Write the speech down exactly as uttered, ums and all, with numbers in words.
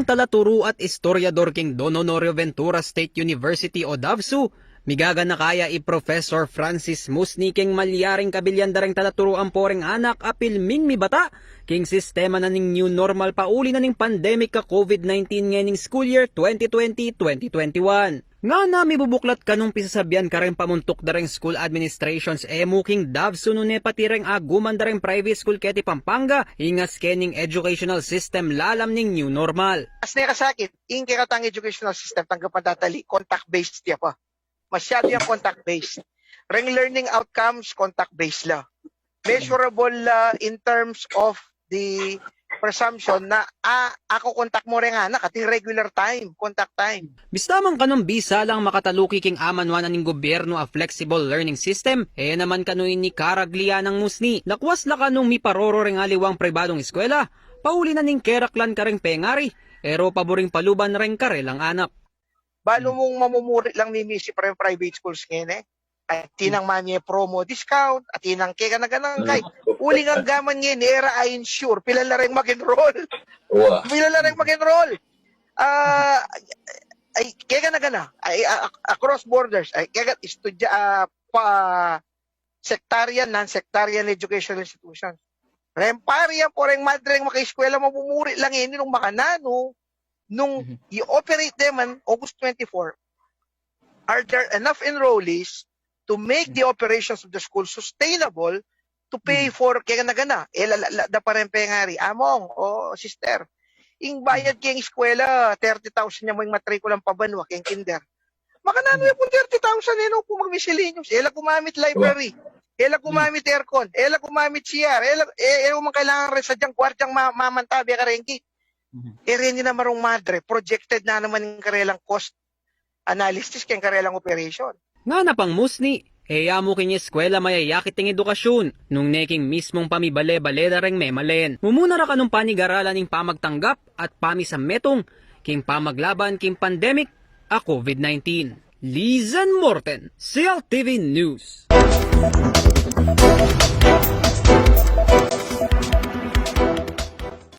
Talaturu at istoryador king Don Honorio Ventura State University o DOVSU, migaganaka ya i Professor Francis Musni king malyaring kabilyan da reng talaturu ampo reng anak a pilming mibata king sistema na ning new normal pauli na ning pandemic a COVID nineteen ngening school year twenty twenty, twenty twenty-one. Ngana mibubuklat kanung pisasabyan kareng pamuntuk da reng school administrations e mu king DOVSU nune pati reng aguman da reng private school keti Pampanga, ingas kening educational system lalam ning new normal. As ne kasakit, ing kekatang educational system, tanggapan da tali, contact-based ya pa. Masyadu yang contact-based. Reng learning outcomes, contact-based la. Measurable la in terms of the presumption na, ah, ako contact mo reng anak, ating regular time, contact time. Bista man kanung bisa lang makataluki king amanwa na ning gobyernu a flexible learning system, e naman kanu ini karagli ya nang Musni. Lakwas la kanung miparoro reng aliwang pribadung eskwela, pauli na ning keraklan kareng pengari, e ro paburing paluban reng karelang anak. Balu mung mamumuri lang mimisi pa reng private schools ngeni. Atin nang mamie promo discount, atin nang kekanaganang kay. Uling anggaman ngeni, e ra a-insure, pilan la reng mag-enroll. Pilan la reng mag-enroll. Ah, ay, kekanagana, ay, a-, a-, across borders, ay, keka, istudya, ah, pa, sectarian, non-sectarian educational institutions. Reng pari ampo reng madre reng makaeskwela, mamumuri lang ini nung makananu, nung i-operate de man August twenty-four, are there enough enrollees to make the operations of the school sustainable to pay for, kekanagana, e la, la, la, da pa reng pengari, among, o sister. Ing bayad keng eskwela, thirty thousand ya mu ing matrikulang pabanua keng kinder. Makananu ya pung thirty thousand, e no pu mag-miscellaneous, e la gumamit library, e la gumamit aircon, e la gumamit C R, e la, e, e man kailangan reng sadyang gwardyang ma-, mamantabe kareng gate. E reni naman rung madre, projected na naman ing karelang cost analysis keng karelang operation. Ngana pang Musni, e ya mu king eskwela mayayakit ing edukasyun, nung ne king mismung pamibale-bale da reng memalen. Mumuna ra kanung panigaralan ing pamagtanggap at pamisametung king pamaglaban king pandemic a COVID nineteen. Lizan Morten, C L T V News.